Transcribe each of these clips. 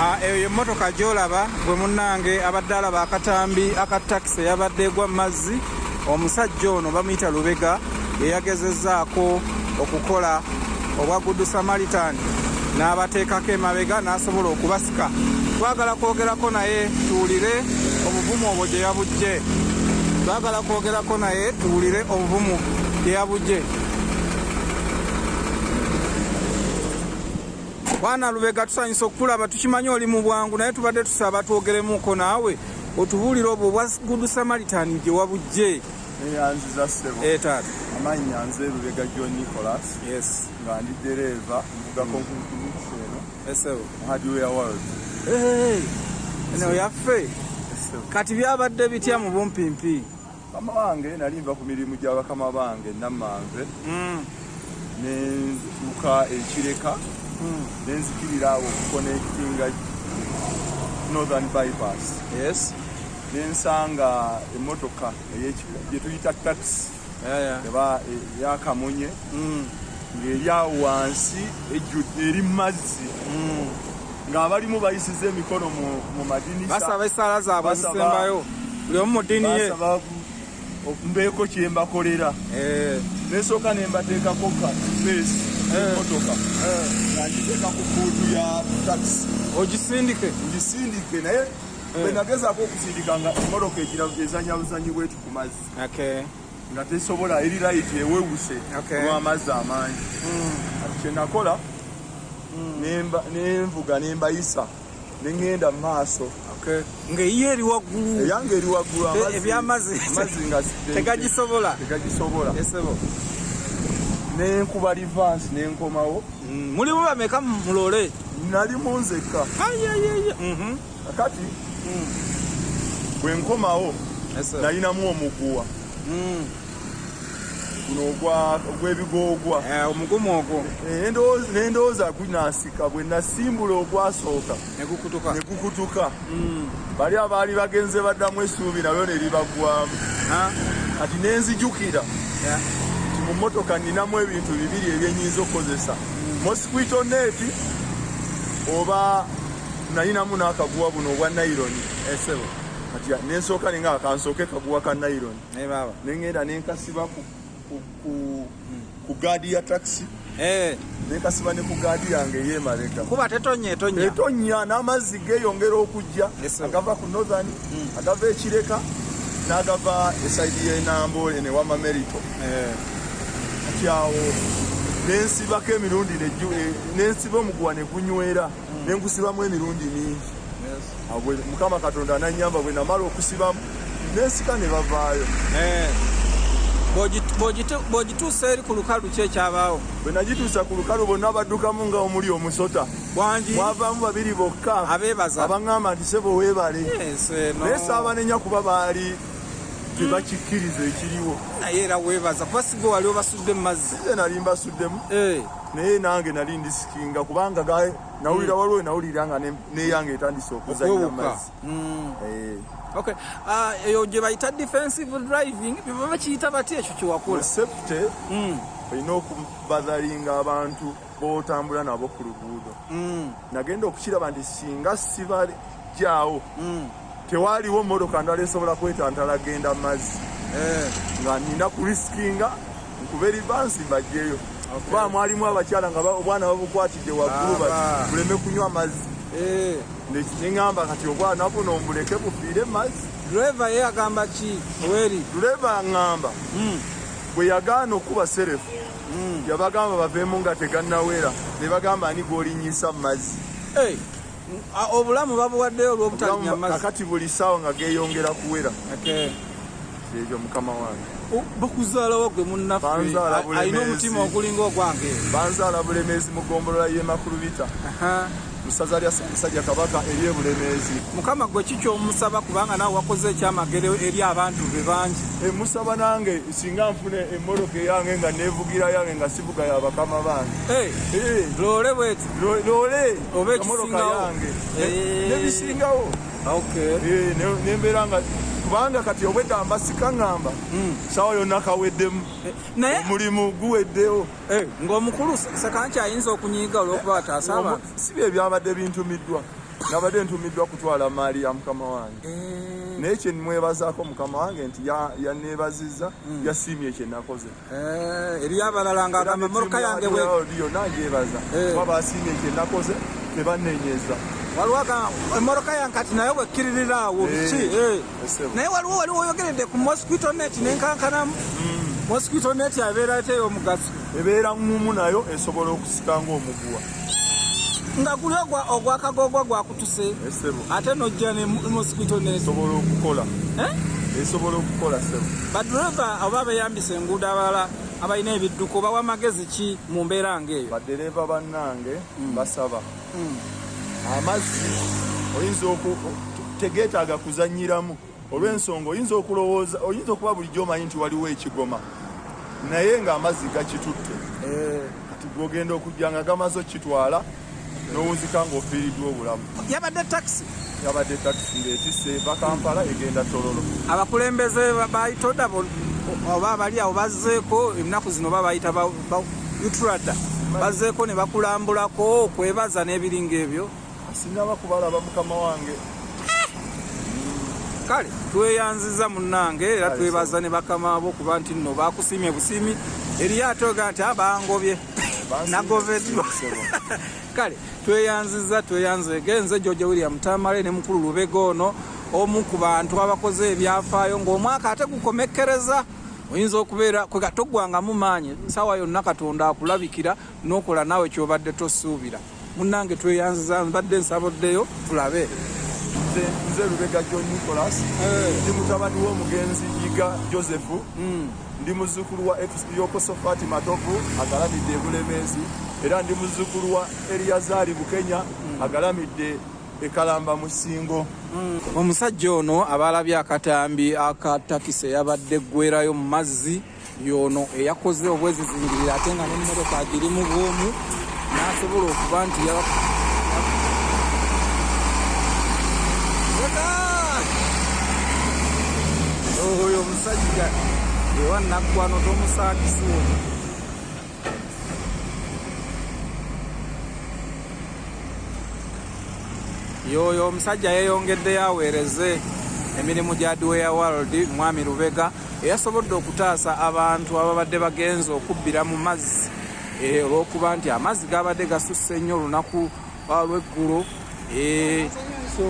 Ah, eyo yemmotoka gyolaba gwe munnange abadde alaba akatambi aka takisi eyabadde egwa mu mazzi. Omusajja ono bamuyita Lubega, yeyagezezzaako okukola obwa Good Samaritan n'abateekako emabega n'asobola okubasika. Twagala kwogerako naye tuwulire obuvumu obwo gye yabujje. Twagala kwogerako naye tuwulire obuvumu gye yabujje. Bwana Lubega, tusanyusa okukulaba, tukimanyi oli mu bwangu, naye tubadde tusaba twogeremuko naawe otubuulire obwo obwa Good Samaritan gye wabujje. Neyanziza ssebo. Eh, taata. Amannya nze Lubega John Nicholas. Yes. Nga ndi dereeva nvuga concrete mix eno. Yes, ssebo. Hardware World. Hey, eno yaffe. Kati byabadde bitya mu bumpimpi? Mama wange nali nva ku mirimu gya bakama bange Nammanve. Nentuuka ekireka nenzikirira awo okuconnectinga Northern Bypass. Yes. Nensanga emmotoka gye tuyita taxi eba eyakamunye ng'eri awo wansi eri mu mazzi ng'abalimu bayisiza emikono mu madinisa, basaba essaala zaabwe ezisembayo buli omu mu ddiini ye, mbeeko kye mbakolera. Nesooka ne mbateekako ka feesi emmotoka nga ngiteeka ku bbuutu ya takisi. Ogisindike? Ngisindike, naye bwe nagezaako okusindika nga emmotoka egira ezanya buzanyi bweti ku mazzi nga tesobola, eri layiti ewewuse olw'amazzi amangi. Kati kye nakola nenvuga nembayisa neŋŋenda mu maaso. Ng'eyiyo eri waggulu. Eyange eri waggulu, ebyamazzi nga tegagisobola. Tegagisobola. Esebo. Nenkuba reverse nenkomawo. Mulimu bameka mu loole? Nalimu nzekka. Kakati bwe nkomawo nalinamu omuguwa guno ogw'ebigoogwa, omugumu ogwo, nendowooza gunaasika. Bwe nasimbula ogwasooka ne gukutuka, bali abaali bagenze baddamu essuubi nalyo ne libaggwamu. Kati nenzijukira nti mu mmotoka nninamu ebintu bibiri ebyenyinza okukozesa, mosquito net oba nalinamu n'akaguwa buno obwa nayironi. Esebo. Kati nensooka nenga kansooke kaguwa ka nayironi, nengenda nenkasiba ku gaadi ya takisi, nenkasiba ne ku gaadi yange ey'emabega. Kuba tetonya etonya. Etonya n'amazzi geeyongera okujja agava ku Northern, agava Ekireka n'agava esayidi y'Enamboole ne Wamamerito. Kati awo nensibako emirundi, nensiba omuguwa ne gunywera, nengusibamu emirundi mingi. Mukama Katonda ananyamba, bwe namala okusibamu nensika ne bavaayo. Bw'ogituusa eri ku lukalu, ki ekyabaawo? Bwe nagituusa ku lukalu, bonna baddukamu nga omuli omusota. Wangi. Mwavaamu babiri bokka abeebaza, abaŋŋamba nti sebo weebale, naye saabanenya kuba baali tebakikkiriza ekiriwo. Naye era weebaza kuba sigwe wali obasudde mu mazzi. Nze nali mbasuddemu, naye nange nali ndisikinga kubanga nawulira waliwo nawulira nga neyange etandise okuzannya amazzi. Okay. Eyo gye bayita defensive driving, bye bakiyita bati ekyo kyewakola? Safety, olina okubazalinga abantu b'otambula nabo ku luguudo. Nagenda okukiraba nti singa sibajjaawo, tewaaliwo mmotoka ndala esobola kwetantala genda mazzi, nga nina kurisikinga nkube reverse mbajjeyo, kuba mwalimu abakyala nga obwana babukwatidde waggulu bati buleme kunywa amazzi. Neŋŋamba kati obwana buno mbuleke bufiire mazzi? Driver ye agamba ki weri? Driver aŋŋamba bwe yagaana okuba serefu, yabagamba baveemu nga tegannawera, ne bagamba ani gw'olinyisa mu mazzi? Obulamu babuwaddeyo olw'obutalinya mazzi. Kakati buli ssaawa nga geeyongera kuwera. Ekyo mukama wange. Bakuzaalawo gwe munnaffe alina omutima ogulinga ogwange? Banzaala Bulemeezi mu ggombolola y'e Makulubita, mu ssaza lya Ssaabasajja Kabaka ery'e Bulemeezi. Mukama gwe ki ky'omusaba, kubanga naawe wakoze ekyamagero eri abantu be bangi? Musaba nange singa nfuna emmotoka eyange nga neevugira yange, nga sivuga ya bakama bange. Loole bweti? Loole oba emmotoka yange nebisingawo. Nembeera nga, kubanga kati obwedda mbasika ŋŋamba sawa yonna kaweddemu, omulimu guweddewo. Ng'omukulu Sekanki ayinza okunyiiga olw'okuba wataasa abantu? Si bye byabadde bintumiddwa. Nabadde ntumiddwa kutwala maali ya mukama wange Eh. Naye kyenmwebazaako mukama wange nti yaneebazizza, yasiimye kyenakoze. Eh, eriyo abalala ng'agamba emmotoka yange yonna ngyebaza Eh. kuba basiimye kyenakoze, tebanenyeza. Waliwo agamba emmotoka yange kati naye bwekkiririra awo Eh, biki esebo. Naye waliwo oyogeredde ku mosquito net nenkankanamu. Mosquito net abeera ate ey'omugaso? Ebeera ŋŋumu nayo esobola okusika ng'omuguwa. Nga guli ogwakagogwa gwakutuse Esebo. Ate nojja ne mosquito net. Esobola okukola. Eh? Esobola okukola, sebo. Badureva oba abeyambisa enguudo abalala abalina ebidduka obawa magezi ki mu mbeera ng'eyo? Badereeva bannange, basaba amazzi oyinza oku tegeetaaga kuzannyiramu olw'ensonga oyinza okulowooza, oyinza okuba bulijjo omanyi nti waliwo ekigoma naye ng'amazzi gakitutte. Kati gwogenda okujja nga gamaze okukitwala n'owunzika ng'ofiiriddwa obulamu. Yabadde takisi? Yabadde takisi ng'etisse eva Kampala egenda Tororo. Abakulembeze bayitoda oba abali awo bazzeeko ennaku zino oba bayita UTRADA bazzeeko ne bakulambulako okwebaza n'ebiringa ebyo? Sinaba kubalaba, mukama wange. Kale tweyanziza munnange era Kale, twebaza ne bakama bo kuba nti nno bakusiimye busiimi. Eriyo ate oga nti abangobye nagobeddwa. Kale tweyanziza, tweyanzeege. Nze George William Tamale ne mukulu Lubega ono, omu ku bantu abakoze ebyafaayo ng'omwaka ate gukomekkereza. Oyinza okubeera kwega toggwangamu maanyi, saawa yonna Katonda akulabikira n'okola naawe ky'obadde tosuubira. Munnange tweyanziza, mbadde nsaboddeyo tulabe. Nze Lubega John Nicholas. Ndi mutabani w'omugenzi Yiga Joseph. Ndi muzzukulu wa Yokosofaati Matovu agalamidde e Bulemeezi, era ndi muzzukulu wa Eriyazaali Bukenya agalamidde e Kalamba mu Ssingo. Omusajja ono abalabye akatambi aka takisi eyabadde eggwerayo mu mazzi y'ono eyakoze obwezizingirire ate nga n'emmotoka agirimu bw'omu n'asobola okuba nti oyo omusajja ewa naggwano tomusaakisi ono. Yoyo omusajja yeeyongeddeyo aweereze emirimu gya Dweya World, Mwami Lubega eyasobodde okutaasa abantu ababadde bagenze okubbira mu mazzi olw'okuba nti amazzi gabadde gasusse nnyo olunaku lw'eggulo. So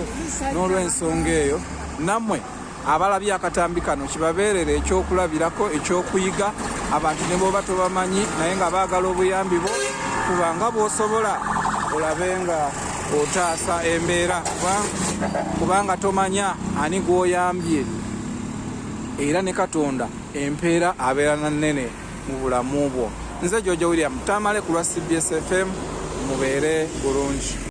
n'olw'ensonga eyo nammwe abalabye akatambi kano kibabeerere ekyokulabirako, ekyokuyiga. Abantu ne bw'oba tobamanyi naye nga baagala obuyambi bwo, kubanga bw'osobola olabe nga otaasa embeera, kubanga tomanya ani gw'oyambye, era ne Katonda empeera abeera na nnene mu bulamu bwo. Nze George William Tamale ku lwa CBS FM, mubeere bulungi.